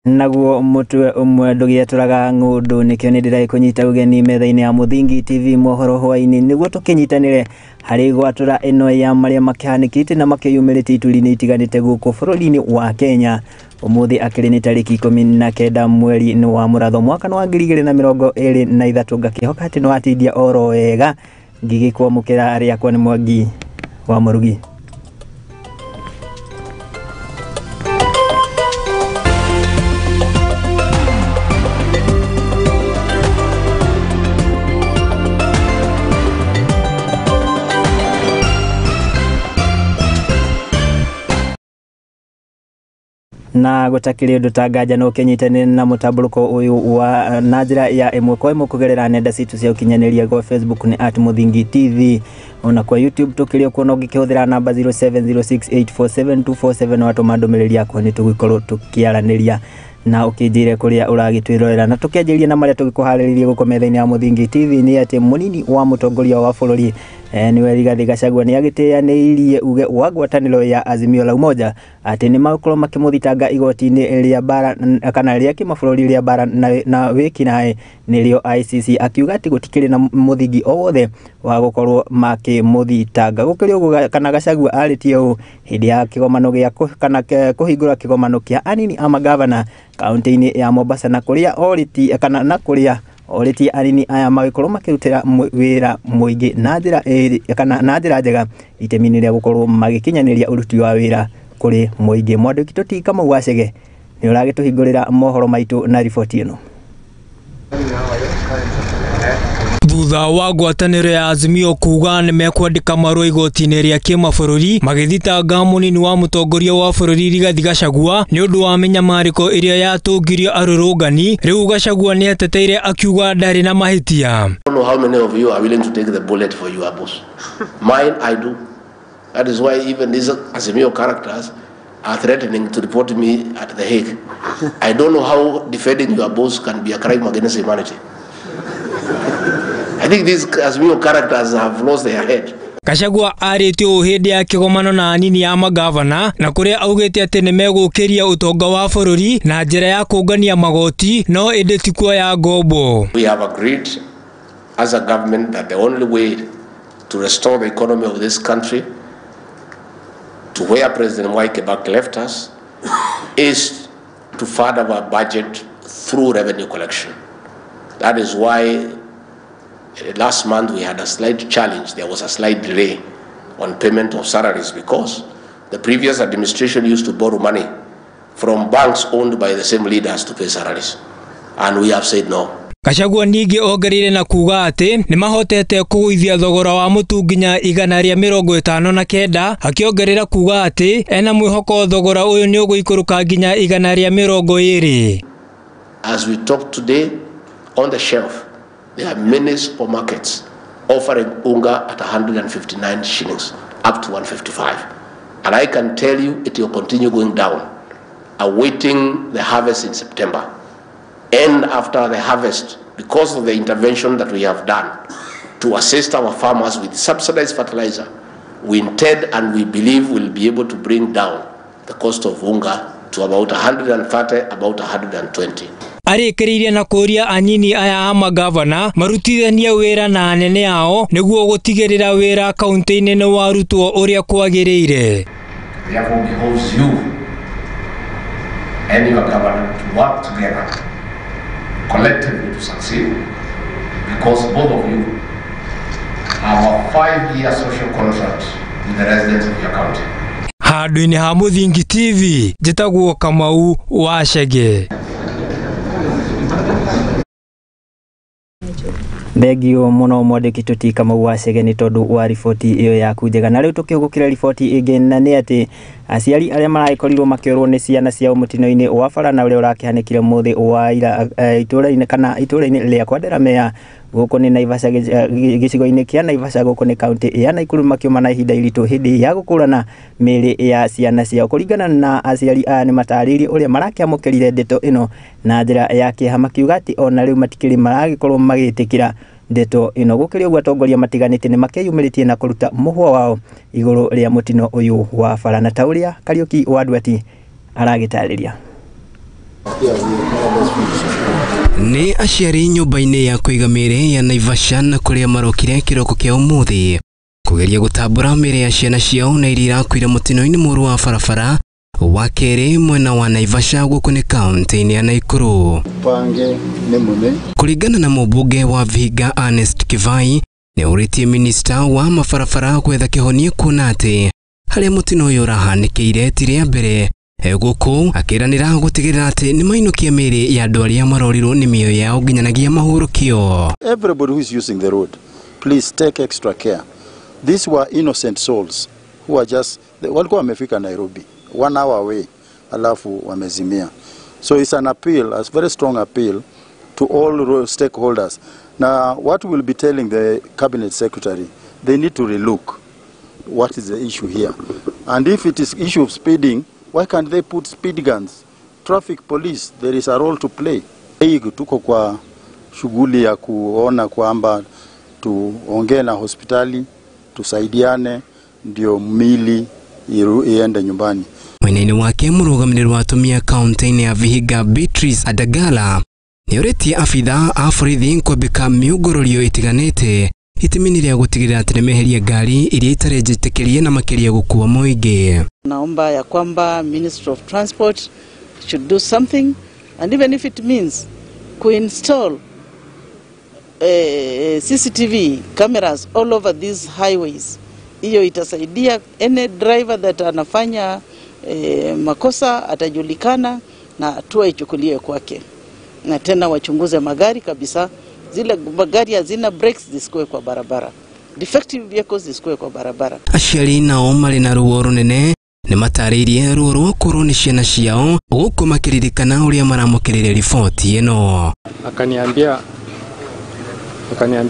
Naguo mũtwe ũmwe ndũgĩatũraga ng'ũndũ, nĩkĩo nĩ ndĩragĩkũnyita ũgeni metha-inĩ ya Mũthingi TV mohoro hwaĩ-inĩ, nĩguo tũkĩnyitanĩre harĩ gwatũra ĩno ya marĩa makĩhanĩkĩte na makĩyumĩrĩtie ituri-inĩ itiganĩte gũkũ bũrũri-inĩ wa Kenya. Ũmũthĩ akĩrĩ nĩ tarĩki 19 mweri-inĩ wa Mũratho mwaka wa 2023. Ngakĩhoka atĩ nĩ watindia oro wega, ngĩgĩkwamũkĩra rĩakwa nĩ Mwangi wa Mũrugi. Na gũtakĩrĩ ũndũ ta nganja no ũkĩnyitanĩre na mũtambũrũko ũyũ wa na njĩra ya ĩmwe kwa ĩmwe kũgerera nenda citũ cia ũkinyanĩria. Kwa Facebook nĩ at Mũthingi TV, ona kwa YouTube tũkĩrĩ okuo, no ũngĩkĩhũthĩra namba 0706847247 watũma ndũmĩrĩri yakwa nĩ tũgũkorwo tũkĩaranĩria na ũkĩnjĩre kũrĩa ũragĩtwĩrorera. Na tũkĩanjĩrĩria na marĩa tũgĩkũharĩrĩria gũkũ metha-inĩ ya Mũthingi TV nĩ atĩ mũnini wa mũtongoria wa bũrũri nĩwe Rigathĩ Gachagua nĩ agĩtĩanĩirie uge wa ngwatanĩro ya Azimio la Umoja atĩ nĩ magũkorwo makĩmũthitanga igoti-inĩ rĩa bara kana rĩa kĩmabũrũri rĩa bara na wĩkinaĩ nĩrĩo ICC, akiuga atĩ gũtikĩrĩ na mũthingi o wothe wa gũkorwo makĩmũthitanga. Gũkĩrĩ ũguo, kana Gachagua arĩtie ũũ hĩndĩ ya kĩgomano gĩa kana kũhingũra kĩgomano kĩa anini a magavana kaunti-inĩ ya Mombasa, na kũrĩa orĩtie kana na kũrĩa orĩtie anini aya magĩkorwo makĩrutĩra wĩra mũingĩ na njĩra kana na njĩra njega itemi-inĩ rĩa gũkorwo magĩkinyanĩria ũruti wa wĩra kũrĩ mũingĩ. Mwandĩki Toti Kamau wa Chege nĩ ũragĩtũhingũrĩra mohoro maitũ na riboti ĩno. Thutha wa ngwatanĩro ya Azimio kuga nĩ mekwandĩka marũa igoti-inĩ rĩa kĩmabũrũri magĩthitanga mũnini wa mũtongoria wa bũrũri Rigathi Gachagua nĩ ũndũ wa mĩnyamarĩko ĩrĩa yatũngirio arũrũngani, rĩu Gachagua nĩ eteteire akiuga ndarĩ na mahĩtia. I don't know how many of you are willing to take the bullet for your boss. Mine, I do. That is why even these Azimio characters are threatening to report me at The Hague. I don't know how defending your boss can be a crime against humanity. I think these Azimio characters have lost their head. Gachagua arĩtie ũũ hĩndĩ ya kĩgomano na anini a magavana, na kũrĩa augĩte atĩ nĩ megũkĩria ũtonga wa bũrũri na njĩra ya kũngania magoti no ĩndĩ ti kuoya ngombo. We have agreed as a government that the only way to restore the economy of this country to where President Mwai Kibaki left us is to fund our budget through revenue collection. That is why last month we had a slight challenge. There was a slight delay on payment of salaries because the previous administration used to borrow money from banks owned by the same leaders to pay salaries. And we have said no. Gachagua ningĩ ongereire na kuga atĩ nĩ mahotete kũgũithia thogora wa mũtu nginya 159, akĩongerera kuga atĩ ena mwĩhoko thogora ũyũ nĩ ũgũikũrũka nginya 120. As we talk today, on the shelf, there are many supermarkets offering unga at 159 shillings up to 155. And I can tell you it will continue going down, awaiting the harvest in September. And after the harvest, because of the intervention that we have done to assist our farmers with subsidized fertilizer, we intend and we believe we'll be able to bring down the cost of unga to about 130, about 120. Arĩkĩrĩirie na kũũria anini aya a magavana marutithanie wĩra na anene ao nĩguo gũtigĩrĩra wĩra kaunti-inĩ nĩ warutwo ũrĩa kwagĩrĩire. Therefore behoves you and your governor to work together collectively to succeed, because both of you have a 5-year social contract with the residents of your county. Handũ-inĩ ha Mũthingi TV, njĩtagwo Kamau wa Chege. Thengio mũno mwandĩki Toti Kamau wa Chege nĩ tondũ wa riboti ĩyo yaku njega. Na rĩu tũkĩhũgũkĩra riboti ĩngĩ, na nĩ atĩ aciari arĩa maragĩkorirwo makĩũrwo nĩ ciana ciao mũtino-inĩ wa bara na ũrĩa ũrakĩhanĩkire mũthĩ wa ira itũũra-inĩ kana itũũra-inĩ rĩa Kwanderamea gũkũ nĩ Naivasha, gĩcigo-inĩ kĩa Naivasha gũkũ nĩ kaunti ya Nakuru, makiuma na ihinda iritũ hĩndĩ ya gũkũrana mĩĩrĩ ya ciana ciao. Kũringana na aciari aya, nĩ matarĩirie ũrĩa marakĩamũkĩrire ndeto ĩno na njĩra ya kĩeha, makiuga atĩ ona rĩu matikĩrĩ maragĩkorwo magĩtĩkĩra ndeto ĩno. Gũkĩrĩ ũguo, atongoria matiganĩte nĩ makĩyumĩrĩtie na kũruta mũhwa wao igũrũ rĩa mũtino ũyũ wa bara, na ta ũrĩa Kariũki wa Ndwati aragĩtarĩria. Nĩ aciari nyũmba-inĩ ya kũiga mĩĩrĩ ya Naivasha na kũrĩa marokire kĩroko kĩa ũmũthĩ kũgeria gũtambũra mĩĩrĩ ya ciana ciao na iria irakuire mũtino-inĩ mũũru wa barabara wa kerĩ mwena wa Naivasha gũkũ nĩ kaunti-inĩ ya Naikuru. Pange nĩ mũne. Kũringana na mũmbunge wa Vihiga Ernest Kivai, nĩ ũrĩtie minista wa mabarabara gwetha kĩhonia kuona atĩ harĩa mũtino ũyũ ũrahanĩkĩire ti rĩa mbere gũkũ akĩranĩra gũtigĩrĩra atĩ nĩ mainũkia mĩĩrĩ ya andũ arĩa marorirwo nĩ mĩoyo yao nginyanagia mahurũkio. Everybody who is using the road, please take extra care. These were innocent souls who are just, walikuwa wamefika Nairobi 1 hour away, alafu wamezimia. So it's an appeal, a very strong appeal to all stakeholders. Now, what we'll be telling the cabinet secretary, they need to relook what is the issue here. And if it is issue of speeding, why can't they put speed guns? Traffic police, there is a role to play. Hii tuko kwa shughuli ya kuona kwamba tuongee na hospitali, tusaidiane ndio mili iende nyumbani. Mwena-inĩ wake mũrũgamĩrĩri wa atumia kaunti-inĩ ya Vihiga Beatrice Adagala nĩorĩtie abithaa a borithi kwambĩka mĩũngũrũrio ĩtiganĩte itemi-inĩ rĩa gũtigĩrĩra atĩ nĩmeheria ngari iria itarĩ njĩtĩkĩrie na makĩria gũkua mũingĩ. Naomba ya kwamba Ministry of Transport should do something, and even if it means kuinstall CCTV cameras all over these highways. Hiyo itasaidia any driver that anafanya makosa atajulikana na hatua ichukuliwe kwake. Na tena wachunguze magari kabisa, zile magari hazina brakes zisikuwe kwa barabara, defective vehicles zisikuwe kwa barabara. Aciari nao marĩ na ruo rũnene nĩ matarĩirie ruo rwa kũrwo nĩ ciana ciao gũkũ makĩririkana ũrĩa maramũkĩrire riboti ĩno. Akaniambia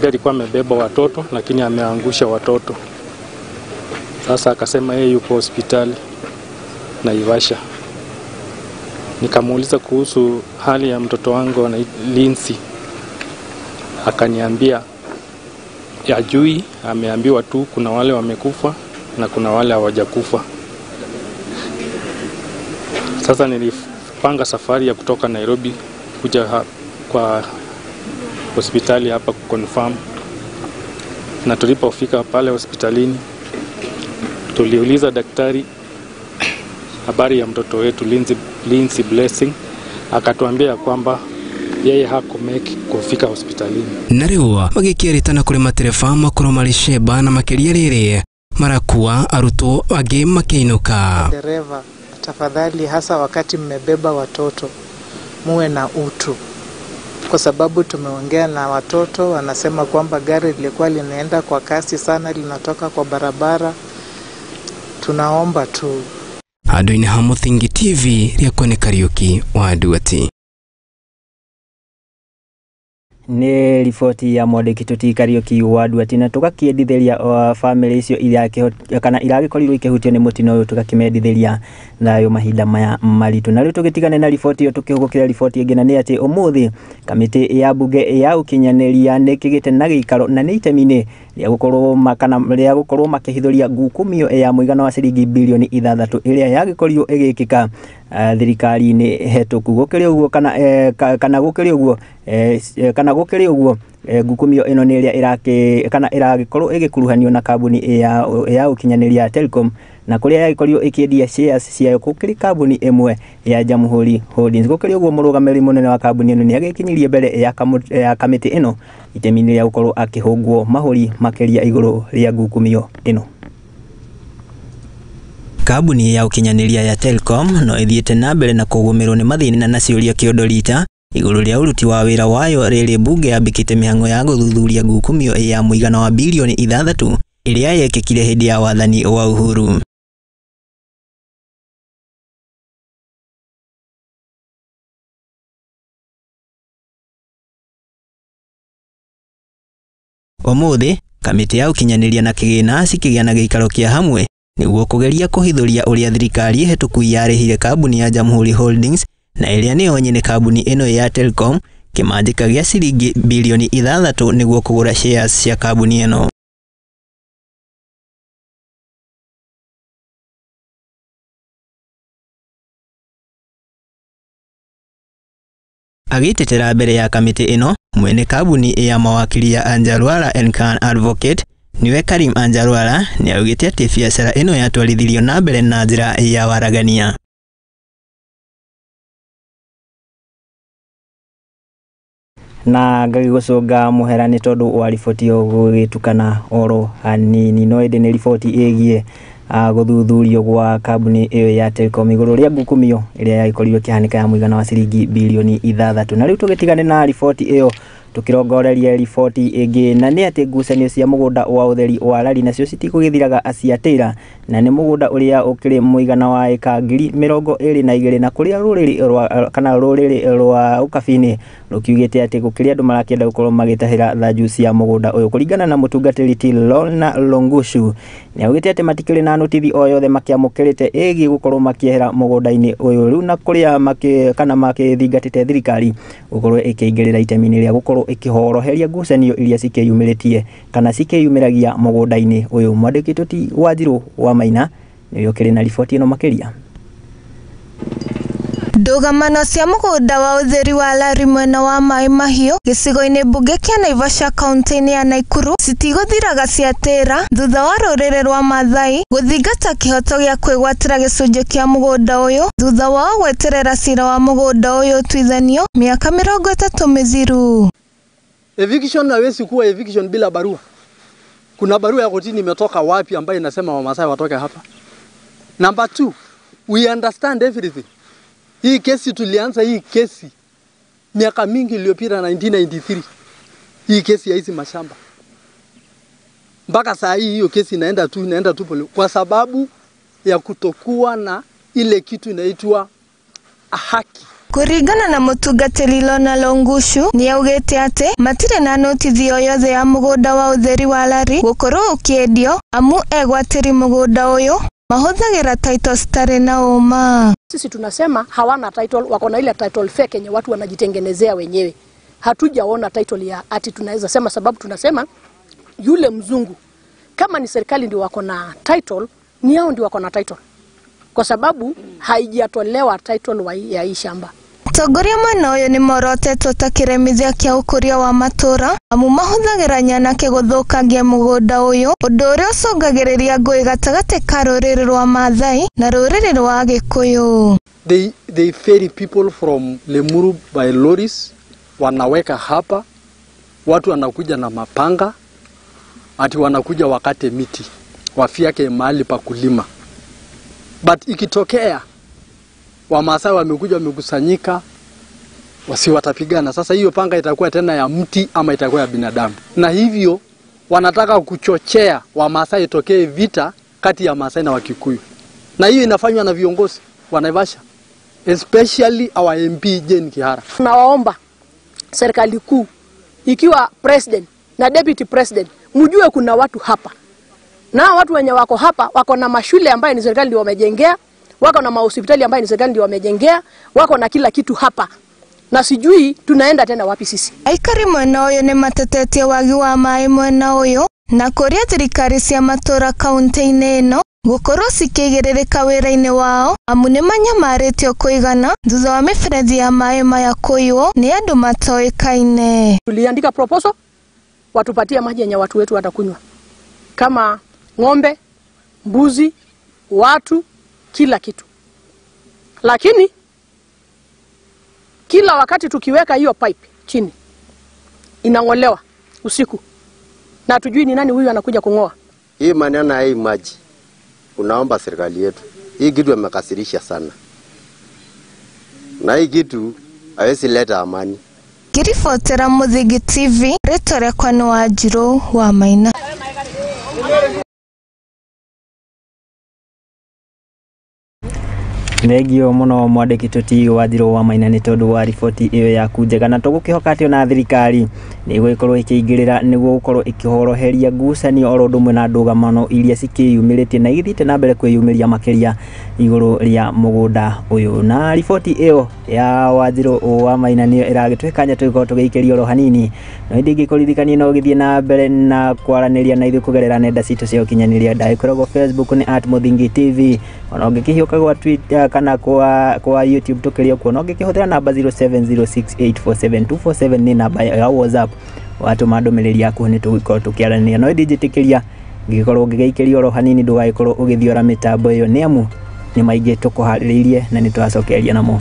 alikuwa amebeba watoto lakini ameangusha watoto. Sasa akasema yeye yuko hospitali Naivasha. Nikamuuliza kuhusu hali ya mtoto wangu na Lindsay. Akaniambia hajui, ameambiwa tu kuna wale wamekufa na kuna wale hawajakufa. Sasa nilipanga safari ya kutoka Nairobi kuja kwa hospitali hapa kuconfirm. Na tulipofika pale hospitalini tuliuliza daktari habari ya mtoto wetu Lindsay Blessing, akatuambia kwamba yeye hakumeki kufika hospitalini. Na rĩu magĩkĩrĩtana kũrĩ matereba makorwo marĩ cemba na makĩria rĩrĩ marakuwa arutwo angĩ makĩinũka. Dereva, tafadhali, hasa wakati mmebeba watoto, muwe na utu, kwa sababu tumeongea na watoto wanasema kwamba gari lilikuwa linaenda kwa kasi sana, linatoka kwa barabara. Tunaomba tu. Handũ-inĩ ha Mũthingi TV rĩakwa nĩ Kariũki wa Nduati. Nĩ riboti ya mwandĩki Tuti Kariũki wa Nduati, na tũgakĩendithĩria famĩlĩ icio kana iragĩkorirwo ikĩhutio nĩ mũtino ũyũ, tũgakĩmendithĩria thayũ mahinda maya maritũ. Na rĩu tũgĩtigane na riboti ĩyo tũkĩhũgũkĩra riboti ĩngĩ, na nĩ atĩ ũmũthĩ kamĩtĩ ya mbunge ya ũkinyanĩria nĩ ĩkĩgĩte na gĩikaro na nĩ itemi-inĩ rĩa gũkorwo makĩhithũria ngukumio ya mũigana wa ciringi bilioni 6 ĩrĩa yagĩkorirwo ĩgĩkĩka thirikari-inĩ hetũku. Gũkĩrĩ ũguo kana gũkĩrĩ ũguo kana gũkĩrĩ ũguo ngukumio ĩno nĩ ĩrĩa kana ĩragĩkorwo ĩgĩkuruhanio na kambuni ya ũkinyanĩria ya Telcom, na kũrĩa yagĩkorirwo ĩkĩendia shares ciayo gũkĩrĩ kambuni ĩmwe ya Jamhuri Holdings. Gũkĩrĩ ũguo mũrũgamĩrĩri mũnene wa kambuni ĩno nĩ agĩkinyirie mbere ya kamĩtĩ ĩno itemi-inĩ rĩa gũkorwo akĩhũngwo mahũri makĩria igũrũ rĩa ngukumio ĩno. Kambuni ya ũkinyanĩria ya Telcom no ĩthiĩte na mbere na kũgũmĩrwo nĩ mathĩna na ciũria kĩondo rita igũrũ rĩa ũruti wa wĩra wayo rĩrĩ mbunge yambĩkĩte mĩhang'o ya gũthuthuria ngukumio ya mũigana wa bilioni 6 ĩrĩa yekĩkire hĩndĩ ya wathani wa Uhuru. Ũmũthĩ kamĩtĩ ya ũkinyanĩria na kĩgĩna cikĩgĩa na gĩikaro kĩa hamwe nĩguo kũgeria kũhithũria ũrĩa thirikari hetũku yarĩhire kambuni ya Jamhuri Holdings na ĩrĩa nĩyo nyene kambuni ĩno ya Telcom kĩmanjĩka gĩa ciringi bilioni 6 nĩguo kũgũra shares cia kambuni ĩno. Agĩtetera mbere ya kamĩtĩ ĩno, mwene kambuni ya mawakili ya Anjarwalla and Khan Advocate niwe Karim Anjarwalla nĩaugĩte atĩ biacara ĩno yatwarithirio na mbere na njĩra ya waragania. Na ngagĩgũcũnga mũhera nĩ tondũ wa riboti ĩyo gũgĩtukana oro hanini, no ĩndĩ nĩ riboti ĩgiĩ gũthuthurio gwa kambuni ĩyo ya Telkom igũrũ rĩa ngukumio ĩrĩa yagĩkorirwo ĩkĩhanĩka ya mũigana wa ciringi bilioni 6. Na rĩu tũgĩtigane na riboti ĩyo tũkĩrongoreria riboti ĩngĩ, na nĩ atĩ ngucanio cia mũgũnda wa ũtheri wa Lari nacio citigũgĩthiraga Aciatĩra, na nĩ mũgũnda ũrĩa ũkĩrĩ mũigana wa ĩka 22,000 na kũrĩa rũrĩrĩ rwa kana rũrĩrĩ rwa Ũkabi-inĩ rũkiugĩte atĩ gũkĩrĩ andũ marakĩenda gũkorwo magĩtahĩra thanju cia mũgũnda ũyũ. Kũringana na mũtungatĩri Tilona Longushu, nĩaugĩte atĩ matikĩrĩ na notithi o yothe makĩamũkĩrĩte ĩgiĩ gũkorwo makĩehera mũgũnda-inĩ ũyũ rĩu, na kũrĩa kana makĩthingatĩte thirikari gũkorwo ĩkĩingĩrĩra itemi-inĩ rĩa gũkorwo ĩkĩhoroheria ngucanio iria cikĩyumĩrĩtie kana cikĩyumĩragia mũgũnda-inĩ ũyũ. Mwandĩki ti Wanjirũ wa Maina nĩwe ũkĩrĩ na riboti ĩno makĩria. Ndũgamano cia mũgũnda wa ũtheri wa Lari mwena wa Maĩ Mahiũ gĩcigo-inĩ mbunge kĩa Naivasha kaunti-inĩ ya Naikuru citigũthiraga ciatĩra thutha wa rũrĩrĩ rwa Maathai gũthingata kĩhoto gĩa kwĩgwatĩra gĩcunjĩ kĩa mũgũnda ũyũ thutha wao gweterera cira wa mũgũnda ũyũ ũtuithanio mĩaka 30 mĩthiru. Eviction hawezi kuwa eviction bila barua. Kuna barua ya kotini imetoka wapi ambayo inasema Wamasai watoke hapa? Number 2, we understand everything. Hii kesi tulianza hii kesi miaka mingi iliyopita 1993. Hii kesi ya hizi mashamba. Mpaka saa hii hiyo kesi inaenda tu pole kwa sababu ya kutokuwa na ile kitu inaitwa haki. Kũringana na mũtungatĩri Lona Longushu nĩaugĩte atĩ matirĩ na notithi o yothe ya mũgũnda wa ũtheri wa Lari gũkorwo ũkĩendio amu egwatĩri mũgũnda ũyũ mahũthagĩra title citarĩ na ũma. Sisi tunasema hawana title, wako na ile title fake yenye watu wanajitengenezea wenyewe. Hatujaona title ya ati tunaweza sema, sababu tunasema yule mzungu kama ni serikali ndio wako na title, ni hao ndio wako na title, kwa sababu haijatolewa title ya hii shamba. Atongoria mwena ũyũ nĩmorotetwo ta kĩremithia kĩa ũkũria wa matũra amu mahũthagĩra nyanake gũthũkangia mũgũnda ũyũ, ũndũ ũrĩa ũcũngagĩrĩria ngũĩ gatagatĩ ka rũrĩrĩ rwa Maathai na rũrĩrĩ rwa Gĩkũyũ. They ferry people from Limuru by lorries, wanaweka hapa, watu wanakuja na mapanga, ati wanakuja wakate miti, wafiake mahali pa kulima. But ikitokea Wamasai wamekuja wamekusanyika, wasi watapigana. Sasa hiyo panga itakuwa tena ya mti ama itakuwa ya binadamu. Na hivyo wanataka kuchochea Wamasai itokee vita kati ya Masai na Wakikuyu. Na hiyo inafanywa na viongozi wa Naivasha, especially our MP Jane Kihara. Tunawaomba serikali kuu, ikiwa president na deputy president, mjue kuna watu hapa. Na watu wenye wako hapa wako na mashule ambayo ni serikali ndio wamejengea, wako na mahospitali ambayo ni serikali ndio wamejengea, wako na kila kitu hapa. Na sijui tunaenda tena wapi sisi. Aikari mwena ũyũ nĩmatetetie wagi wa maĩ mwena ũyũ na kũria thirikari cia matũra kaunti-inĩ ĩno gũkorwo cikĩigĩrĩrĩka wĩra-inĩ wao amu nĩmanyamarĩtio kũigana thutha wa mĩberethi ya maĩ maya kũiywo nĩ andũ matoĩkaine. Tuliandika proposal watupatie maji yenye watu wetu watakunywa, kama ng'ombe, mbuzi, watu, kila kitu. Lakini kila wakati tukiweka hiyo pipe chini inang'olewa usiku, na tujui ni nani huyu anakuja kung'oa. Hii maneno ya hii maji, unaomba serikali yetu, hii kitu imekasirisha sana, na hii kitu haiwezi leta amani. Ngĩribotera Mũthingi TV, rĩtwa rĩakwa nĩ Wanjirũ wa Maina. Thengio muno mwandĩki tũti Wanjirũ wa Maina nĩ tondũ wa riboti ĩyo yaku njega, na tũgũkĩhoka atĩ ona thirikari nĩ ĩgũgĩkorwo ĩkĩingĩrĩra nĩguo gũkorwo ĩkĩhoroheria ngucanio oro ũndũ ũmwe na ndũgamano iria cikĩyumĩrĩtie na igĩthiĩte na mbere kwĩyumĩria makĩria igũrũ rĩa mũgũnda ũyũ. Na riboti ĩyo ya Wanjirũ wa Maina nĩyo ĩragĩtũhe kanya tũgĩkorwo tũgĩikĩria oro hanini, no ĩndĩ ingĩkũririkania no ũgĩthiĩ na mbere na kwaranĩria na ithuĩ kũgerera nenda citũ cia ũkinyanĩria, ndagĩkoragwo Facebook nĩ @MũthingiTV, ona ũngĩkĩhiũka gwa Twitter kana kwa YouTube tukĩrĩ kuo no ngĩkĩhũthĩra namba 0706847247 nĩ namba ya WhatsApp watũma ndũmĩrĩri yaku nĩ tũgũkorwo tũkĩaranĩria no ndinjĩtĩkĩria ngĩkorwo ngĩgĩikĩria oro hanini ndũgagĩkorwo ũgĩthiora mĩtambo ĩyo nĩ amu nĩ maingĩ tũkũharĩrĩirie na nĩ tũracokeria namo.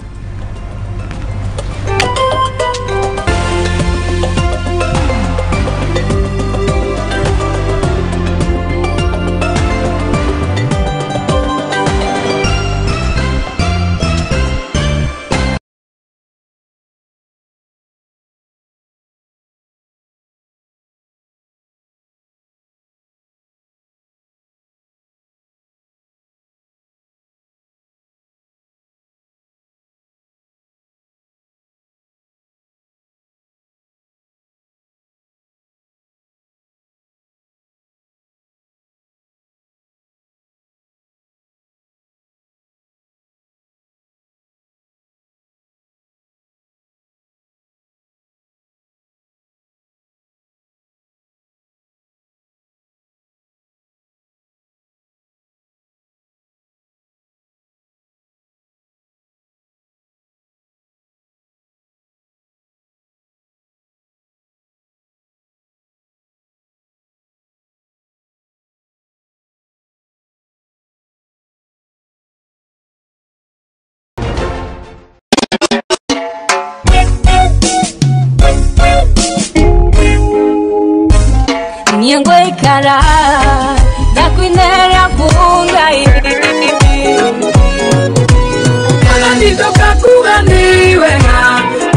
Niengoikara ndakwinera kungai kana nditoka kuga ni wega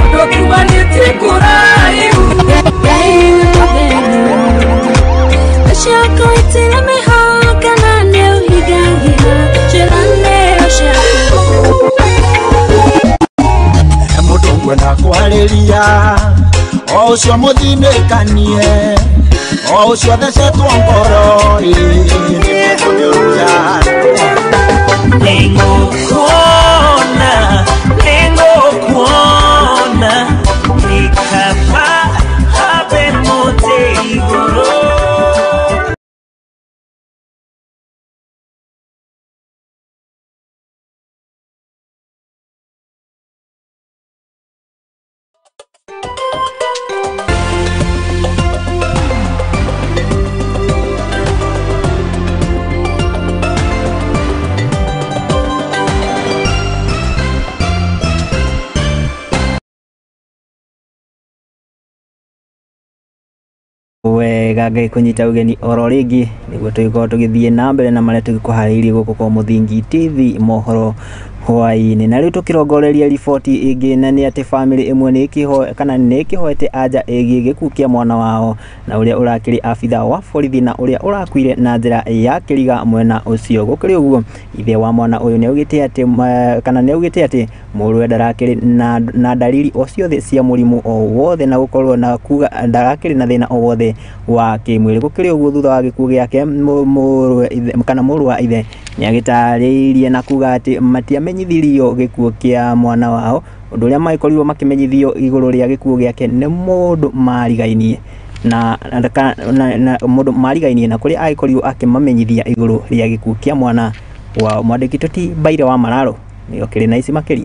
ndokuba nitikuraihu Shako itira mihaka na neuhigagira njĩra ciaku Mũndũ ngwenda kwarĩria o ũcio mũthinĩkanie o ũcio thecetwo ngoro ĩ Nĩngũkuona, nĩngũkuona nĩkaba habe mũtĩ igũrũ. Wega Ngai kũnyita ũgeni oro rĩngĩ nĩguo tũgĩkorwo tũgĩthiĩ na mbere na marĩa tũgĩkũharĩirie gũkũ kwa Mũthingi TV mohoro hwaĩ-inĩ. Na rĩu tũkĩrongoreria riboti ĩngĩ na nĩ atĩ bamĩrĩ ĩmwe nĩ ĩkĩhoete anja ĩgiĩ gĩkuũ kĩa mwana wao na ũrĩa ũrakĩrĩ abithaa wa borithi na ũrĩa ũrakuire na njĩra ya kĩriga mwena ũcio. Gũkĩrĩ ũguo ithe wa mwana ũyũ nĩaugĩte atĩ kana nĩaugĩte atĩ mũrũwe ndarakĩrĩ na dalili o ciothe cia mũrimũ o wothe na gũkorwo na kuga ndarakĩrĩ na thĩna o wothe wa kĩmwĩrĩ. Gũkĩrĩ ũguo thutha wa gĩkuũ gĩake mũrũ wa ithe nĩagĩtarĩirie na kuga atĩ matiamenyithirio gĩkuũ kĩa mwana wao ũndũ ũrĩa magĩkorirwo makĩmenyithio igũrũ rĩa gĩkuũ gĩake nĩ mũndũ marigainie na mũndũ marigainie na kũrĩa agĩkorirwo akĩmamenyithia igũrũ rĩa gĩkuũ kĩa mwana wao. Mwandĩki Toti Mbaire wa Mararo nĩyo kĩrĩ na ici makĩria.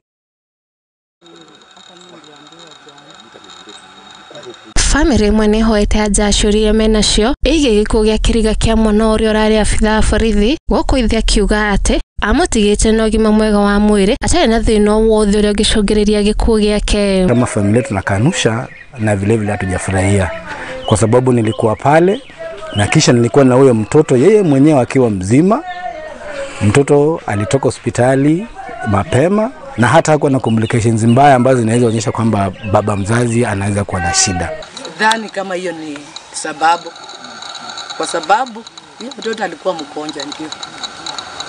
Bamĩrĩ ĩmwe nĩĩhoete anja aciũria menacio ĩgiĩ gĩkuũ gĩa kĩriga kĩa mwana ũrĩa ũrarĩ abithaa wa borithi gũkũ ithe akiuga atĩ amũtigĩte na ũgima mwega wa mwĩrĩ atarĩ na thĩna o wothe ũrĩa ũngĩcũngĩrĩria gĩkuũ gĩake. Kama familia tunakanusha na vile vile hatujafurahia kwa sababu nilikuwa pale na kisha nilikuwa na huyo mtoto yeye mwenyewe akiwa mzima. Mtoto alitoka hospitali mapema na hata hakuwa na complications mbaya ambazo zinaweza onyesha kwamba baba mzazi anaweza kuwa na shida. Dhani kama hiyo ni sababu, kwa sababu hiyo mtoto alikuwa mgonjwa ndio,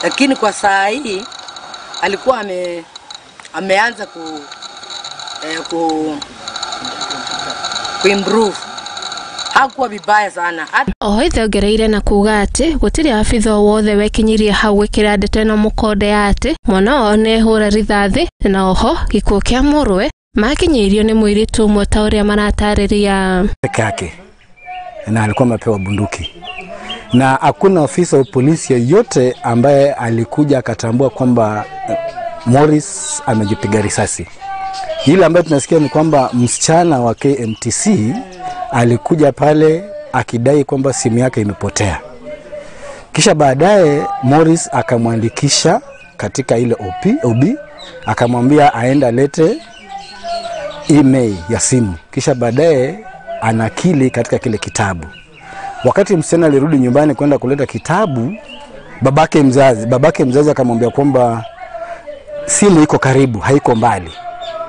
lakini kwa saa hii alikuwa ameanza ku improve. Hakuwa vibaya sana. Oho ithe ongereire na kuga atĩ gũtirĩ abithaa o wothe wekinyirie hau gwĩkĩra ndeto ĩno mũkonde atĩ mwana wao nĩehũra rithathi na oho gĩkuũ kĩa mũrũwe makinyĩirio nĩ mũirĩtu ũmwe ta ũrĩa maratarĩria. Peke yake na alikuwa amepewa bunduki na hakuna ofisa wa polisi yoyote ambaye alikuja akatambua kwamba Morris amejipiga risasi. Ile ambayo tunasikia ni kwamba msichana wa KMTC alikuja pale akidai kwamba simu yake imepotea. Kisha baadaye Morris akamwandikisha katika ile OB, akamwambia aenda alete email ya simu. Kisha baadaye anakili katika kile kitabu. Wakati msichana alirudi nyumbani kwenda kuleta kitabu, babake mzazi akamwambia kwamba simu iko karibu, haiko mbali.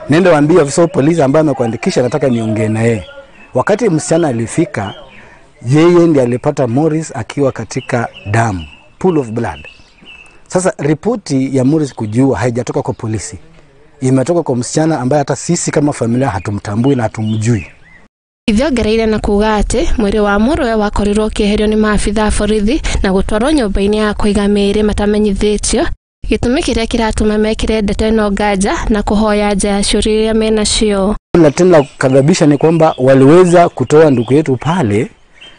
Nenda waambie afisa wa polisi ambaye amekuandikisha nataka niongee na yeye. Wakati msichana alifika, yeye ndiye alipata Morris akiwa katika damu, pool of blood. Sasa ripoti ya Morris kujua haijatoka kwa polisi. Imetoka kwa msichana ambaye hata sisi kama familia hatumtambui na hatumjui. Ithiongereire na kuga atĩ mwĩrĩ wa mũrũwe wakorirwo ũkĩeherio nĩ maabitha a borithi na gũtwarwo nyũmba-inĩ ya kũiga mĩĩrĩ matamenyithĩtio, gĩtũmi kĩrĩa kĩratũma mekĩre ndeto ĩno nganja na kũhoya nja ya ciũria iria menacio. Na tena kukadhabisha ni kwamba waliweza kutoa ndugu yetu pale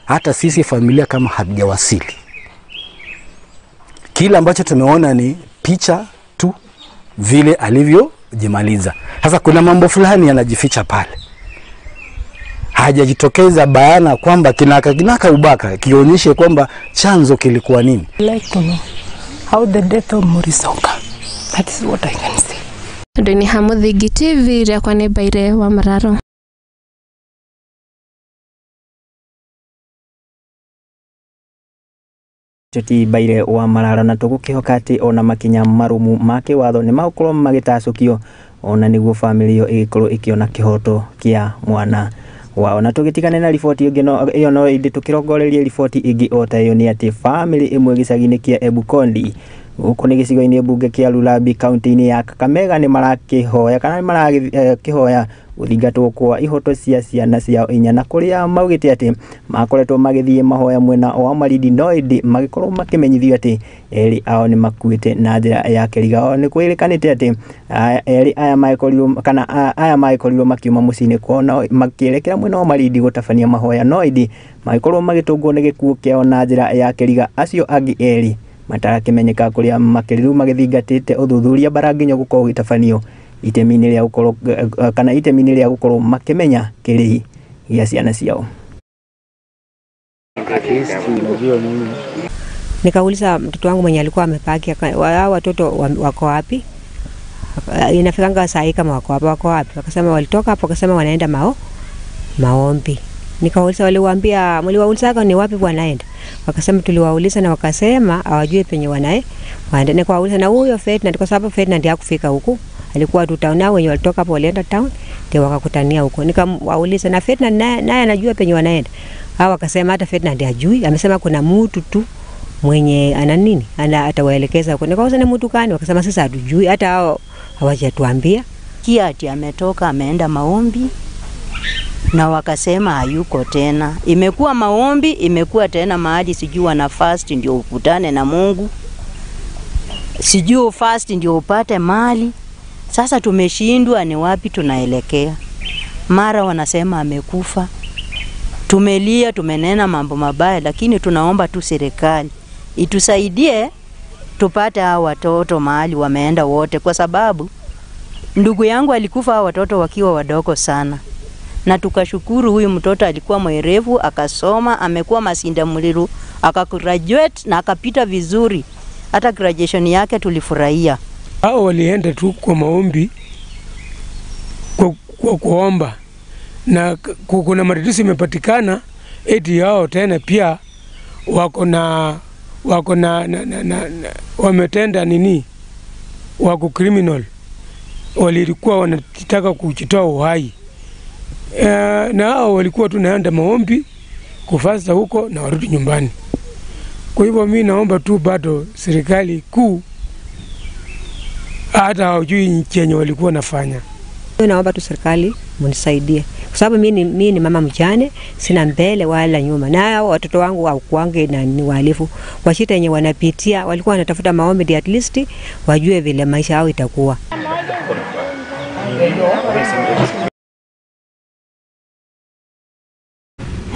hata sisi familia kama hatujawasili. Kila ambacho tumeona ni picha tu vile alivyojimaliza. Sasa kuna mambo fulani yanajificha pale. Hajajitokeza bayana kwamba kinaka ubaka kionyeshe kwamba chanzo kilikuwa nini. Like to know how the death of Morris occurred. That is what I can say. Ndini ha Muthingi TV rĩakwa nĩ Mbaire wa Mararo. Ti Mbaire wa Mararo, na tũgũkĩhoka atĩ ona makinya marumu ma kĩwatho nĩ magũkorwo magĩtacũkio ona nĩguo famĩlĩ ĩyo ĩgĩkorwo ĩkĩona kĩhoto kĩa mwana wao. Na tũgĩtigane na riboti ĩngĩ ĩyo no ĩndĩ tũkĩrongorerie riboti ĩngĩ o ta ĩyo nĩ atĩ famĩlĩ ĩmwe gĩcagi-inĩ kĩa Ebukondi gũkũ nĩ gĩcigo-inĩ mbunge kĩa Lulabi kaunti-inĩ ya Kakamega nĩ marakĩhoya kana nĩ marakĩhoya gũthingatwo kwa ihoto cia ciana ciao inya, na kũrĩa maugĩte atĩ makoretwo magĩthiĩ mahoya mwena wa Malindi no ĩndĩ magĩkorwo makĩmenyithio atĩ erĩ ao nĩ makuĩte na njĩra ya kĩriga. O nĩ kwĩrĩkanĩte atĩ erĩ aya magĩkorirwo kana aya magĩkorirwo makiuma mũciĩ-inĩ kwao na makĩerekera mwena wa Malindi gũtabania mahoya no ĩndĩ magĩkorwo magĩtũngwo nĩ gĩkuũ kĩao na njĩra ya kĩriga. Acio angĩ erĩ matarakĩmenyeka kũrĩa makĩrĩru magĩthingatĩte ũthuthuria bara nginya gũkorwo gĩtabanio itemi-inĩ rĩa gũkorwo kana itemi-inĩ rĩa gũkorwo makĩmenya kĩrĩhi gĩa ciana ciao. Nikauliza mtoto wangu mwenye alikuwa amepaki, hao watoto wako wapi? Inafikanga saa hii kama wako wapi, wako wapi? Wakasema walitoka hapo, wakasema wanaenda maombi. Nikauliza waliwaambia, mliwauliza ni wapi wanaenda? Wakasema tuliwauliza na wakasema hawajui penye wanaenda. Nikawauliza na huyo Ferdinand, kwa sababu Ferdinand hakufika huku. Alikuwa tu town, nao wenye walitoka hapo walienda town ndio wakakutania huko. Nikamwauliza na Ferdinand naye anajua penye wanaenda? Hao wakasema hata Ferdinand hajui, amesema kuna mtu tu mwenye ana nini ana atawaelekeza huko. Nikauliza ni mtu gani? Wakasema sasa hatujui, hata hao hawajatuambia. Kiati ametoka ameenda maombi na wakasema hayuko tena. Imekuwa maombi, imekuwa tena mahali sijui wana fast ndio ukutane na Mungu, sijui fast ndio upate mali. Sasa tumeshindwa ni wapi tunaelekea. Mara wanasema amekufa. Tumelia, tumenena mambo mabaya, lakini tunaomba tu serikali itusaidie tupate hao watoto mahali wameenda wote, kwa sababu ndugu yangu alikufa hao watoto wakiwa wadogo sana. Na tukashukuru huyu mtoto alikuwa mwerevu, akasoma, amekuwa Masinda Muliru, akagraduate na akapita vizuri. Hata graduation yake tulifurahia. Hao walienda tu kwa maombi, kwa kuomba, na kuna matatizo imepatikana eti yao tena pia wako na wametenda nini, wako criminal, walikuwa wanataka kujitoa uhai. Na hao walikuwa tunaenda maombi kufasta huko na warudi nyumbani. Kwa hivyo mimi naomba tu bado serikali kuu hata hawajui chenye walikuwa nafanya. Naomba tu serikali mnisaidie, kwa sababu mimi ni mama mjane, sina mbele wala nyuma. Na watoto wangu hawakuange na ni wahalifu. Kwa shida yenye wanapitia, walikuwa wanatafuta maombi at least wajue vile maisha yao itakuwa.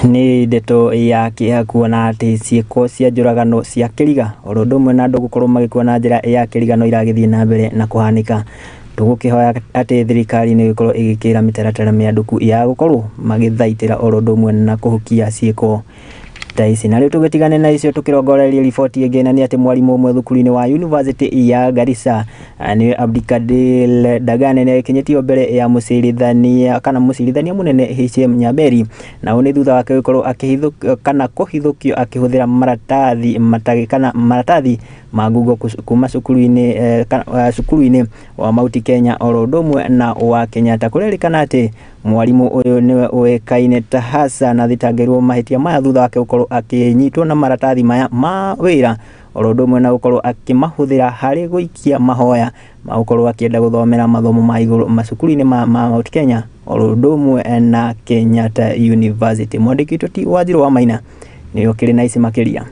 Nĩ ndeto ya kĩeha kuona atĩ ciĩko cia njũragano cia kĩriga oro ũndũ ũmwe na andũ gũkorwo magĩkua na njĩra ya kĩrigano iragĩthiĩ na mbere na kũhanĩka. Tũgũkĩhoya atĩ thirikari nĩ ĩgĩkorwo ĩgĩkĩra mĩtaratara mĩandũku ya gũkorwo magĩthaitĩra oro ũndũ ũmwe na kũhukia ciĩko ta ici. Na rĩu tũgĩtigane na icio tũkĩrongoreria riboti ĩngĩ, na nĩ atĩ mwarimũ ũmwe thukuru-inĩ wa University ya Garissa nĩwe Abdikadir Dagane nĩ agĩkinyĩtio mbere ya mũcirithania kana mũcirithania mũnene HM Nyaberi, na ũũ nĩ thutha wake gũkorwo akĩhithũkio kana kũhithũkio akĩhũthĩra maratathi matarĩ kana maratathi ma Google kuma cukuru-inĩ cukuru-inĩ wa Mount Kenya oro ũndũ ũmwe na wa Kenyatta. Kũrerĩkana atĩ mwarimũ ũyũ nĩwe ũĩkaine ta Hassan athitangĩirwo mahĩtia maya thutha wake gũkorwo akĩnyitwo na maratathi maya ma wĩra oro ũndũ ũmwe na gũkorwo akĩmahũthĩra harĩ gũikia mahoya ma gũkorwo akĩenda gũthomera mathomo ma igũrũ macukuru-inĩ ma Mount Kenya oro ũndũ ũmwe na Kenyatta University. Mwandĩki witũ ti Wanjirũ wa Maina nĩwe ũkĩrĩ na ici makĩria.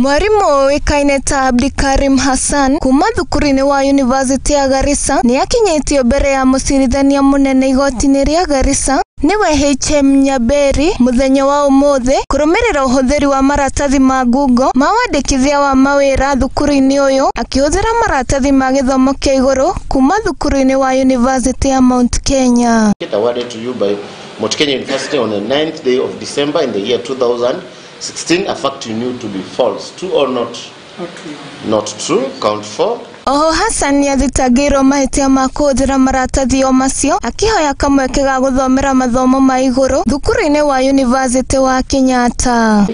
Mwarimu ũĩkaine ta Abdikarim Hassan kuma thukuru-inĩ wa University ya Garissa nĩ akinyĩtio mbere ya mũcirithania mũnene igoti-inĩ rĩa Garissa nĩwe HM Nyaberi mũthenya wa ũmũthĩ kũrũmĩrĩra ũhũthĩri wa maratathi ma Google ma wandĩkithia wa mawĩra thukuru-inĩ ũyũ akĩhũthĩra maratathi ma gĩthomo kĩa igũrũ kuma thukuru-inĩ wa University ya Mount Kenya. Awarded to you by Mount Kenya University on the 9th day of December in the year 2016, a fact you knew to be false. True or not? Not true. Not true. Count 4. Oho Hassan nĩathitangĩirwo mahĩtia ma kũhũthĩra maratathi o macio akĩhoya kamweke ga gũthomera mathomo ma igũrũ thukuru-inĩ wa University wa Kenyatta.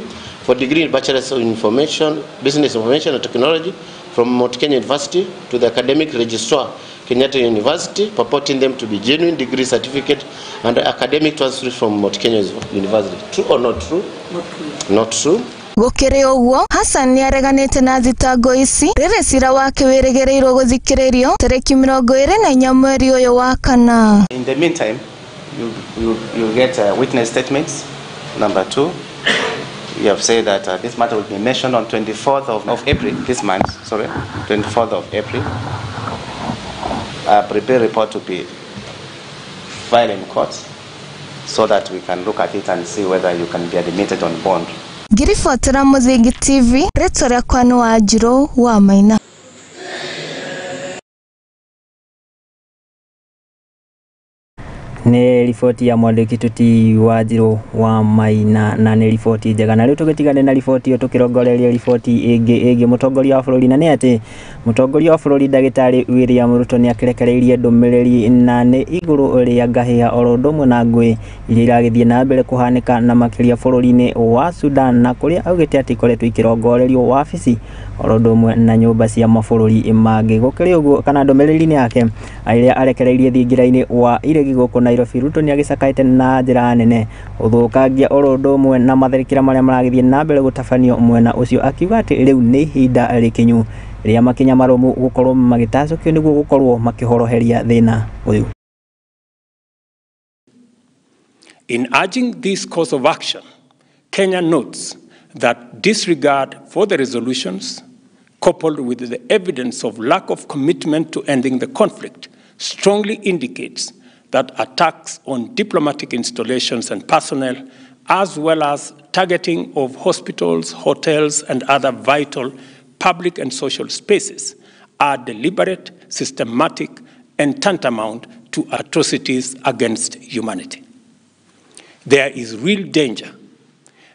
For degree in Bachelor's of Information, Business Information and Technology from Mount Kenya University to the academic registrar, Kenyatta University, purporting them to be genuine degree certificate and academic transfer from Mount Kenya University. True or not true? Not true. Not true. Gũkĩrĩ ũguo, Hassan nĩareganĩte na thitango ici rĩrĩ cira wake wĩrĩgĩrĩirwo gũthikĩrĩrio tarĩki 24 mweri ũyũ wa kana. In the meantime, you get witness statements. Number 2, you have said that this matter will be mentioned on 24th of April, this month, sorry, 24th of April. Prepare report to be filed in court so that we can look at it and see whether you can be admitted on bond. Ngiribotera Mũthingi TV, rĩtwa rĩakwa nĩ Wanjirũ wa Maina. Nĩ riboti ya mwandĩki tuti Wanjirũ wa Maina na nĩ riboti njega. Na rĩu tũgĩtigane na riboti ĩyo tũkĩrongoreria riboti ĩngĩ mũtongoria wa bũrũri, na nĩ atĩ mũtongoria wa bũrũri ndagĩtarĩ William Ruto nĩ akĩrekereirie ndũmĩrĩri na nĩ igũrũ rĩa ngahĩha oro ũndũ ũmwe na ngũĩ iria iragĩthiĩ na mbere kũhanĩka na makĩria bũrũri-inĩ wa Sudan, na kũrĩa augĩte atĩ ikoretwo ikĩrongorerio wabici oro ũndũ ũmwe na nyũmba cia mabũrũri mangĩ. Gũkĩrĩ ũguo, kana ndũmĩrĩri-inĩ yake ĩrĩa arekereirie thingira-inĩ wa iregi gũkũ Nairobi, Ruto nĩ agĩcakaĩte na njĩra nene ũthũkangia oro ũndũ ũmwe na matharĩkĩra marĩa maragĩthiĩ na mbere gũtabanio mwena ũcio, akiuga atĩ rĩu nĩ ihinda rĩkinyu rĩa makinya marũmu gũkorwo magĩtacũkio nĩguo gũkorwo makĩhoroheria thĩna ũyũ. In urging this course of action, Kenya notes that disregard for the resolutions, coupled with the evidence of lack of commitment to ending the conflict, strongly indicates that attacks on diplomatic installations and personnel, as well as targeting of hospitals, hotels, and other vital public and social spaces, are deliberate, systematic, and tantamount to atrocities against humanity. There is real danger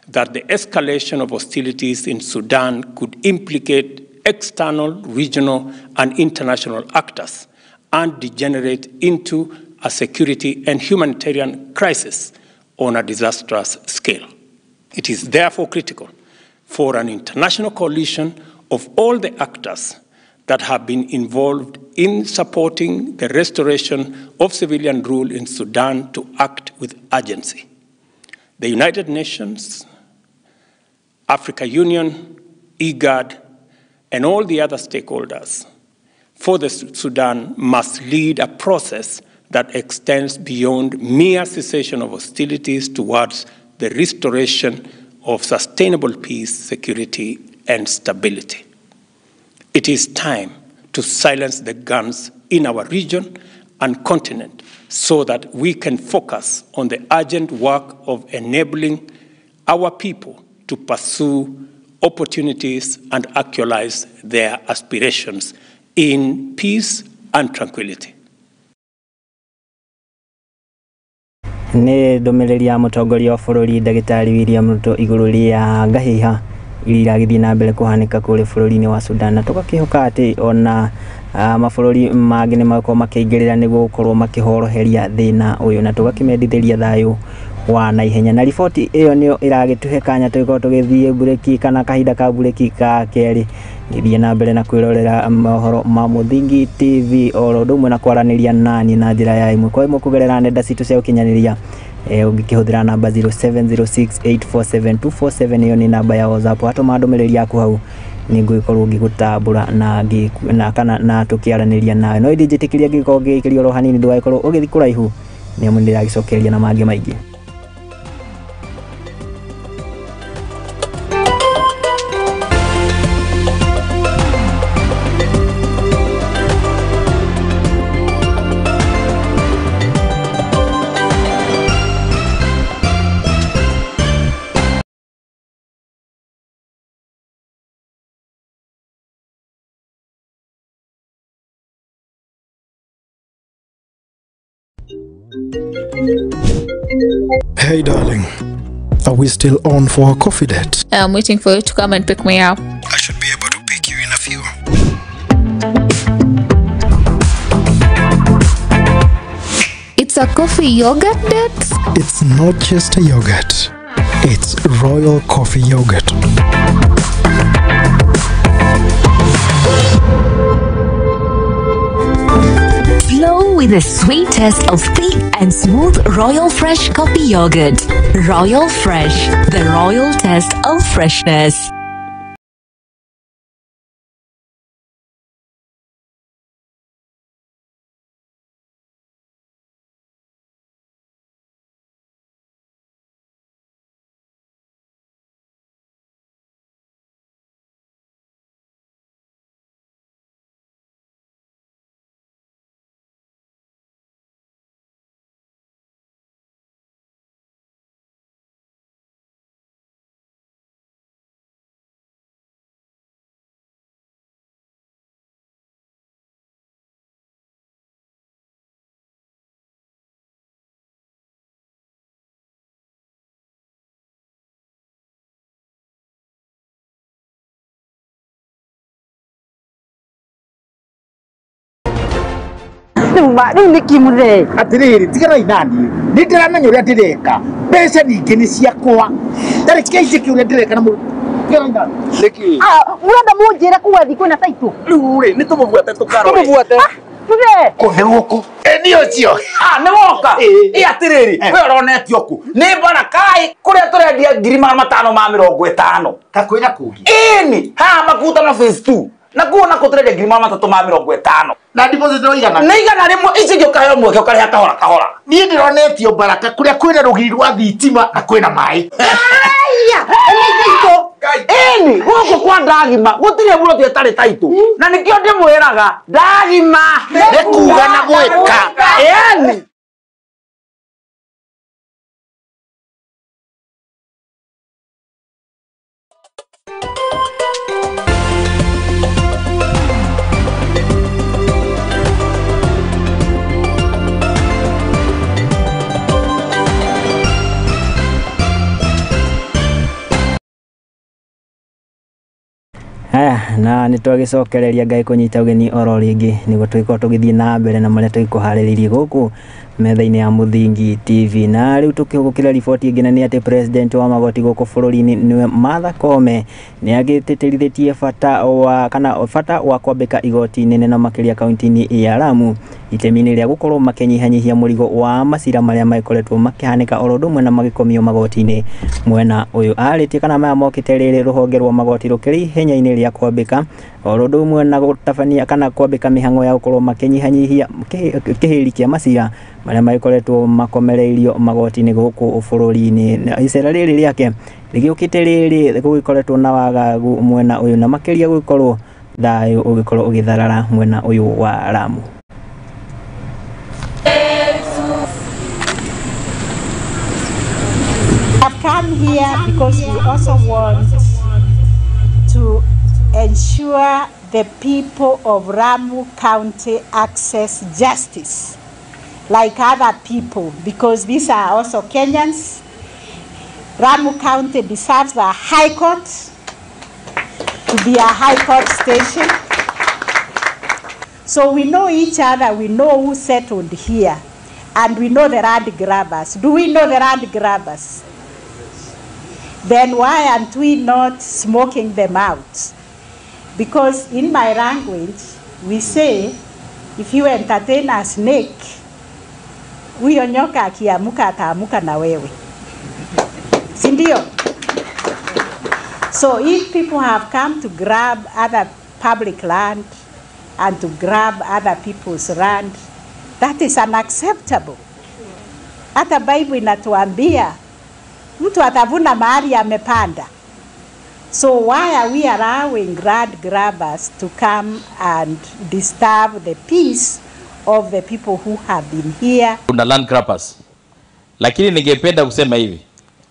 that the escalation of hostilities in Sudan could implicate external, regional, and international actors and degenerate into a security and humanitarian crisis on a disastrous scale. It is therefore critical for an international coalition of all the actors that have been involved in supporting the restoration of civilian rule in Sudan to act with urgency. The United Nations, Africa Union, IGAD, and all the other stakeholders for the Sudan must lead a process that extends beyond mere cessation of hostilities towards the restoration of sustainable peace, security, and stability. It is time to silence the guns in our region and continent so that we can focus on the urgent work of enabling our people to pursue opportunities and actualize their aspirations in peace and tranquility. Nĩ ndũmĩrĩri ya mũtongoria wa bũrũri ndagĩtarĩ William Ruto igũrũ rĩa ngahĩha iria iragĩthiĩ na mbere kũhanĩka kũrĩa bũrũri-inĩ wa Sudan, na tũgakĩhoka atĩ ona mabũrũri mangĩ nĩ magũkorwo makĩingĩrĩra nĩguo gũkorwo makĩhoroheria thĩna ũyũ, na tũgakĩmendithĩria thayũ wa naihenya. Na riboti ĩyo nĩyo ĩragĩtũhe kanya tũgĩkorwo tũgĩthiĩ mburĩki kana kahinda ka mburĩki ka kerĩ, gĩthiĩ na mbere na kwĩrorera mohoro ma Mũthingi TV oro ũndũ ũmwe na kwaranĩria nani na njĩra ya ĩmwe kwa ĩmwe kũgerera nenda citũ cia ũkinyanĩria, ũngĩkĩhũthĩra namba 0706847247 ĩyo nĩ namba ya WhatsApp. Watũma ndũmĩrĩri yaku hau nĩngũgĩkorwo ngĩgũtambũra na kana na tũkĩaranĩria nawe. No ĩndĩ njĩtĩkĩria ngĩgĩkorwo ngĩgĩkĩria oro hanini, ndũgagĩkorwo ũgĩthiĩ kũraihu nĩamu nĩndĩragĩcokereria na mangĩ maingĩ. Hey darling, are we still on for a coffee date? I'm waiting for you to come and pick me up. I should be able to pick you in a few. It's a coffee yogurt date? It's not just a yogurt. It's Royal Coffee Yogurt. Flow with the sweet taste of thick and smooth Royal Fresh Coffee Yogurt. Royal Fresh, the royal taste of freshness. Rĩu nĩ kĩmũthee atĩrĩrĩ tigarai naniĩ nĩ ndĩramenya ũrĩa ndĩreka mbeca ningĩ nĩ ciakwa ndarĩ kĩnjĩke ũrĩa ndĩreka na tigarai naniĩ nĩkĩ mũrenda mũnjĩre kuga thi kwĩna taitũ rĩu rĩ nĩ tũmũbuate tũkarore tũmũbuate tũthee kũ nĩ gũkũ nĩ ũcio nĩ woka ĩ atĩrĩrĩ we ũronetio kũ nĩ Barakai kũrĩa tũrendia 550 ta kwĩna kũngĩ ĩni haha Makutano phase 2 na kuo na kũtũrendia 350 na deposit no igana nĩ igana rĩmwe ici ingĩ ũkaheo mweke ũkarĩha kahora kahora niĩ ndĩronetio Baraka kũrĩa kwĩna rũgiri rwa thitima na kwĩna maĩ ĩni gũkũ kwa Ndagima gũtirĩ mũroti ĩtarĩ taitũ na nĩkĩo ndĩmwĩraga Ndagima nĩ kuga na gwĩka ĩni. Aya, na nĩ twagĩcokereria Ngai kũnyita ũgeni oro rĩngĩ nĩguo tũgĩkorwo tũgĩthiĩ na mbere na marĩa tũgĩkũharĩrĩirie gũkũ metha-inĩ ya Mũthingi TV. Na rĩu tũkĩhũgũkĩra riboti ĩngĩ na nĩ atĩ president wa magoti gũkũ bũrũri-inĩ nĩwe Martha Koome nĩ agĩtĩtĩrithĩtie bata wa kana bata wa kwambĩka igoti nene na makĩria kaunti-inĩ ya Lamu itemi-inĩ rĩa gũkorwo makĩnyihanyihia mũrigo wa macira marĩa magĩkoretwo makĩhanĩka oro ũndũ ũmwe na magĩkomio magoti-inĩ mwena ũyũ. Arĩtie kana maya mokĩte rĩrĩ rũhonge rwa magoti rũkĩrĩ ihenya-inĩ rĩa kwambĩka oro ũndũ ũmwe na gũtabania kana kwambĩka mĩhang'o ya gũkorwo makĩnyihanyihia kĩhĩri kĩa macira marĩa magĩkoretwo makomereirio magoti-inĩ gũkũ bũrũri-inĩ. Icera rĩrĩ rĩake rĩgĩũkĩte rĩrĩ gũgĩkoretwo na wagagu mwena ũyũ na makĩria gũgĩkorwo Thayũ ũgĩkorwo ũgĩtharara mwena ũyũ wa Lamu. I've come here because we also want to ensure the people of Lamu County access justice like other people, because these are also Kenyans. Lamu County deserves a high court, to be a high court station. So we know each other, we know who settled here, and we know the land grabbers. Do we know the land grabbers? Then why aren't we not smoking them out? Because in my language, we say, if you entertain a snake, huyo nyoka akiamuka ataamuka na wewe. Si ndio? So if people have come to grab other public land and to grab other people's land, that is unacceptable. Hata Bible inatuambia mtu atavuna mahali amepanda. So why are we allowing land grabbers to come and disturb the peace of the people who have been here? Kuna land grabbers. Lakini ningependa kusema hivi,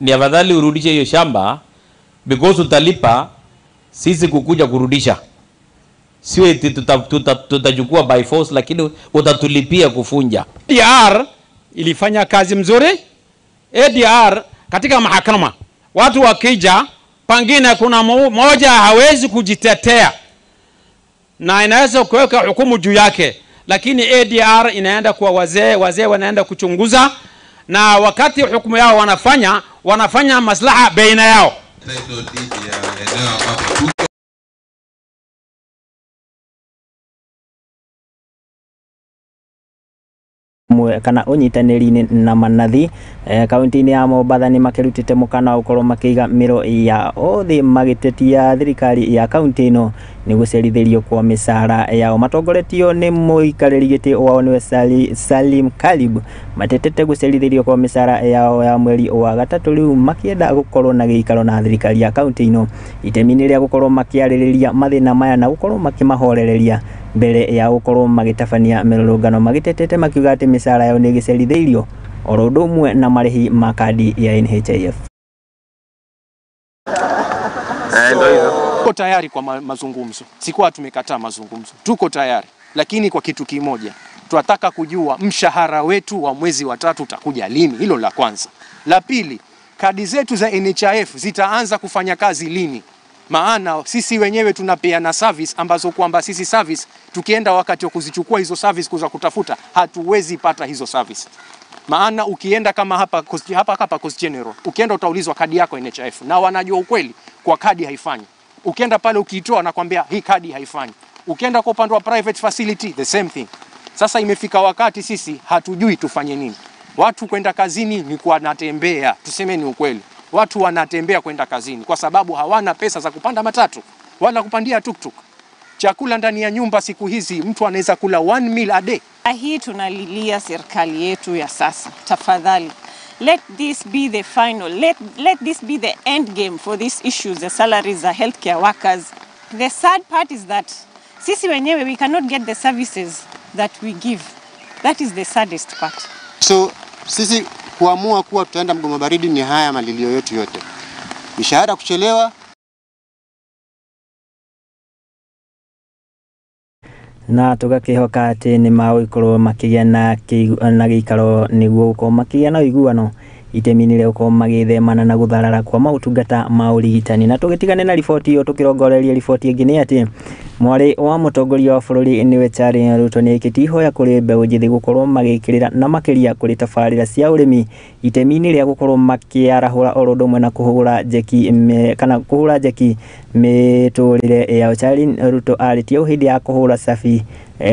ni afadhali urudishe hiyo shamba because utalipa, sisi kukuja kurudisha. Sio eti tutachukua by force, lakini utatulipia kufunja. ADR ilifanya kazi mzuri. ADR katika mahakama, watu wakija, pangine kuna moja hawezi kujitetea na inaweza kuweka hukumu juu yake, lakini ADR inaenda kwa wazee, wazee wanaenda kuchunguza, na wakati hukumu yao wanafanya maslaha baina yao. Kana unyitanĩri-inĩ na manathi kaunti-inĩ ya Mombatha nĩ makĩrutĩte mũkana wa gũkorwo makĩiga mĩro yao thĩ magĩtetia thirikari ya kaunti ĩno nĩ gũcerithĩrio kwa mĩcara yao. Matongoretio nĩ mũikarĩri gĩtĩ wao nĩwe Salim Kalib, matetete gũcerithĩrio kwa mĩcara yao ya mweri wa gatatũ, rĩu makĩenda gũkorwo na gĩikaro na thirikari ya kaunti ĩno itemi-inĩ rĩa gũkorwo makĩarĩrĩria mathĩna maya na gũkorwo makĩmahorereria mbere ya gũkorwo magĩtabania mĩrũrũngano. Magĩtetete makiuga atĩ mĩcara yao nĩ ĩgĩcerithĩirio oro ũndũ ũmwe na marĩhi ma kandi ya NHIF. Tuko tayari kwa mazungumzo. Sikuwa tumekataa mazungumzo. Tuko tayari, lakini kwa kitu kimoja. Tunataka kujua mshahara wetu wa mwezi wa 3 utakuja lini. Hilo la kwanza. La pili, kadi zetu za NHIF zitaanza kufanya kazi lini? Maana sisi wenyewe tunapeana service ambazo kwamba sisi service tukienda wakati wa kuzichukua hizo service kuza kutafuta hatuwezi pata hizo service. Maana ukienda kama hapa Coast General, ukienda utaulizwa kadi yako NHIF, na wanajua ukweli kwa kadi haifanyi. Ukienda pale ukiitoa nakwambia hii kadi haifanyi. Ukienda kwa upande wa private facility the same thing. Sasa imefika wakati sisi hatujui tufanye nini. Watu kwenda kazini ni kwa natembea, tuseme ni ukweli. Watu wanatembea kwenda kazini kwa sababu hawana pesa za kupanda matatu wala kupandia tuktuk. Chakula ndani ya nyumba siku hizi mtu anaweza kula 1 meal a day. Hii tunalilia serikali yetu ya sasa. Tafadhali, let this be the final. Let this be the end game for these issues, the salaries, the healthcare workers. The sad part is that sisi wenyewe we cannot get the services that we give. That is the saddest part. So sisi kuamua kuwa tutaenda mgomo baridi ni haya malilio yetu yote. Mishahara kuchelewa. Na tugakihoka ati ni magũkorwo makĩgĩa na gĩikaro nĩguo gũkorwo makĩgĩa na ũiguano itemi-inĩ rĩa gũkorwo magĩthemana na gũtharara kwa maũtungata ma ũrigitani. Na tũgĩtigane na riboti ĩyo tũkĩrongoreria riboti ĩngĩ nĩ atĩ mwarĩ wa mũtongoria wa bũrũri nĩwe Charles Ruto nĩaikĩtie ihoya kũrĩ mbeũ njĩthĩ gũkorwo magĩkĩrĩra na makĩria kũrĩ tabarĩra cia ũrĩmi itemi-inĩ rĩa gũkorwo makĩarahũra oro ũndũ ũmwe na kũhũra njeki kana kũhũra njeki mĩtũrĩre yao. Charles Ruto arĩtie ũũ hĩndĩ ya kũhũra cabi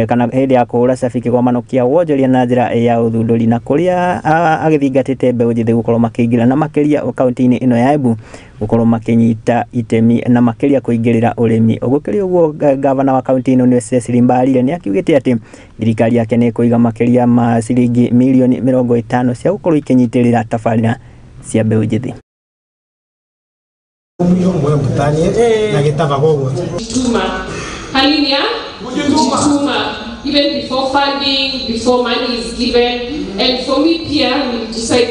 kana hĩndĩ ya kũhũra cabi kĩgomano kĩa wonjoria na njĩra ya ũthundũri na kũrĩa agĩthingatĩte mbeũ njĩthĩ gũkorwo makĩingĩra na makĩria kaunti-inĩ ĩno ya Embu gũkorwo makĩnyita itemi na makĩria kũingĩrĩra ũrĩmi. Gũkĩrĩ ũguo gavana wa kaunti ĩno nĩwe Cecily Mbarire nĩ akiugĩte atĩ thirikari yake nĩ ĩkũiga makĩria ma ciringi mirioni 50 cia gũkorwo ikĩnyitĩrĩra tabarĩra cia mbeũ njĩthĩ. Na gĩtaba gũguo. Hali ni ya kujituma. Even before funding, before money is given. And for me pia, decide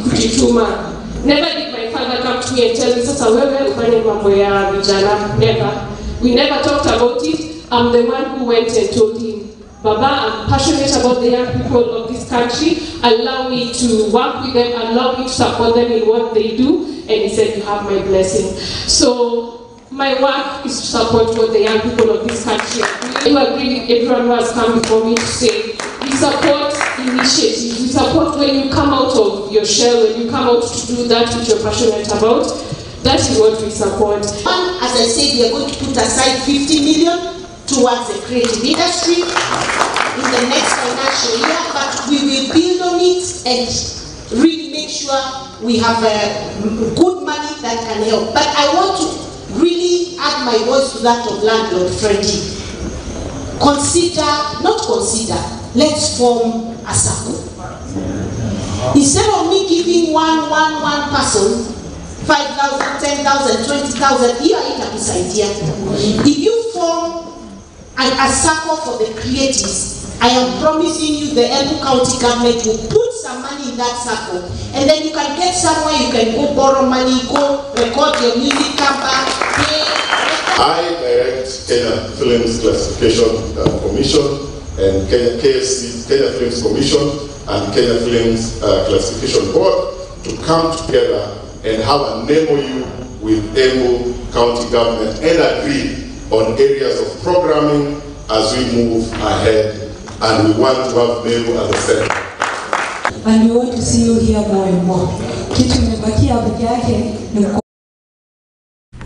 kujituma. Never did my father come to me and tell me, sasa wewe ufanye mambo ya vijana. Never. We never talked about it. I'm the one who went and told him, Baba, I'm passionate about the young people of this country. Allow me to work with them, allow me to support them in what they do. And he said, you have my blessing. So my work is to support what the young people of this country are doing. I agree with everyone who has come before me to say, we support initiatives. We support when you come out of your shell, when you come out to do that which you're passionate about. That is what we support. One, as I said, we are going to put aside 50 million towards the creative industry in the next financial year, but we will build on it and really make sure we have good money that can help. But I want to really add my voice to that of Landlord Freddie. Consider, not consider, let's form a circle. Instead of me giving one person 5,000, 10,000, 20,000, hiyo haitakusaidia. If you form a circle for the creatives, I am promising you the Embu County government will put some money in that circle, and then you can get somewhere, you can go borrow money, go record your music, come back, pay. I direct Kenya Films Classification Commission and Kenya KFC, Kenya Films Commission and Kenya Films Classification Board to come together and have an MOU with Embu County Government and agree on areas of programming as we move ahead, and we want to have Meru as a center. And we want to see you here more and more. Kitu imebakia peke yake ni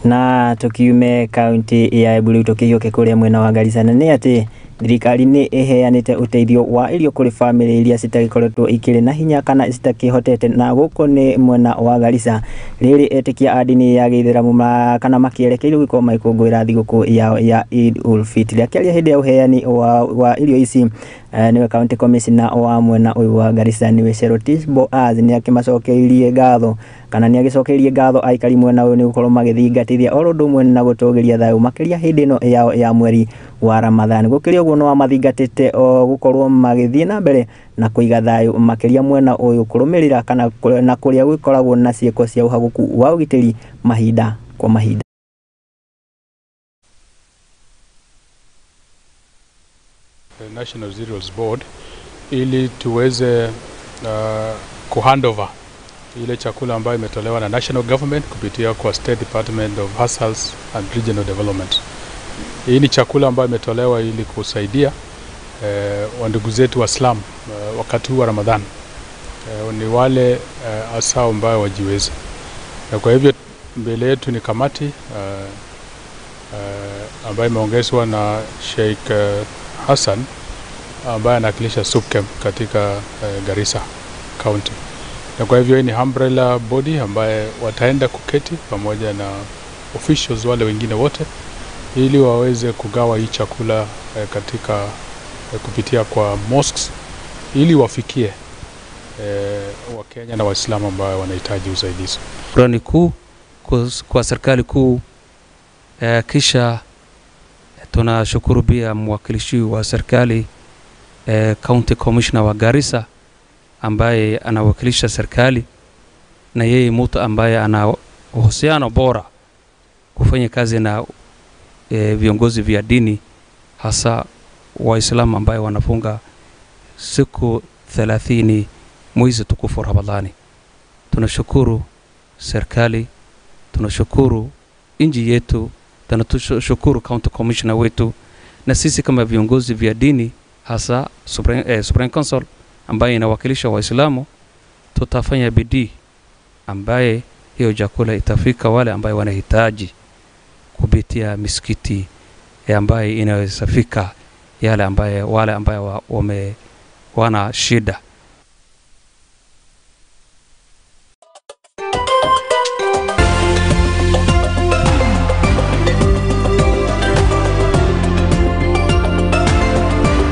na tukiume kaunti ya Embu riu tukihiũke kũrĩa mwena wa Garissa, na nĩ atĩ thirikari nĩ ĩheanĩte ũteithio wa irio kũrĩ bamĩrĩ iria citagĩkoretwo ikĩrĩ na hinya kana citakĩhotete, na gũkũ nĩ mwena wa Garissa. Rĩrĩ etĩkia a ndini ya gĩithĩramu kana makĩerekeirwo gũkorwo magĩkũngũĩra thigũkũ yao ya Eid ul Fitr. Akĩaria hĩndĩ ya ũheani wa irio ici, nĩwe county commissioner wa mwena ũyũ wa Garissa nĩwe Cherotich Boaz nĩ akĩmacokeirie ngatho kana nĩ agĩcokeirie ngatho aikari mwena ũyũ nĩ gũkorwo magĩthingatithia oro ũndũ ũmwe na gũtũgĩria thayũ makĩria hĩndĩ ĩno yao ya mweri wa Ramadhan. Gũkĩrĩ ũguo no amathingatĩte gũkorwo magĩthiĩ na mbere na kũiga thayũ makĩria mwena ũyũ kũrũmĩrĩra kana na kũrĩa gũkoragwo na ciĩko cia ũhagũku wa ũgitĩri mahinda kwa mahinda. National Cereals Board ili tuweze kuhandover ile chakula ambayo imetolewa na national government kupitia kwa State Department of Households and Regional Development. Hii ni chakula ambayo imetolewa ili kusaidia wandugu zetu Waislamu wakati wa Ramadhan. Ni wale hasa ambao wajiwezi. Na kwa hivyo mbele yetu ni kamati ambayo imeongezwa na Sheikh Hassan ambaye anawakilisha SUPKEM katika Garissa County. Na kwa hivyo hii ni umbrella body ambaye wataenda kuketi pamoja na officials wale wengine wote ili waweze kugawa hii chakula katika kupitia kwa mosques ili wafikie Wakenya na Waislamu ambao wanahitaji usaidizi. Shukrani kuu kwa serikali kuu, kisha tunashukuru pia mwakilishi wa serikali, County Commissioner wa Garissa ambaye anawakilisha serikali, na yeye mtu ambaye ana uhusiano bora kufanya kazi na viongozi vya dini hasa Waislamu ambaye wanafunga siku 30 mwezi tukufu Ramadhani. Tunashukuru serikali, tunashukuru nchi yetu, tunashukuru County Commissioner wetu, na sisi kama viongozi vya dini hasa Supreme Council ambaye inawakilisha Waislamu, tutafanya bidii ambaye hiyo chakula itafika wale ambaye wanahitaji kupitia misikiti ambaye inaweza fika yale ambaye wale ambaye wana shida.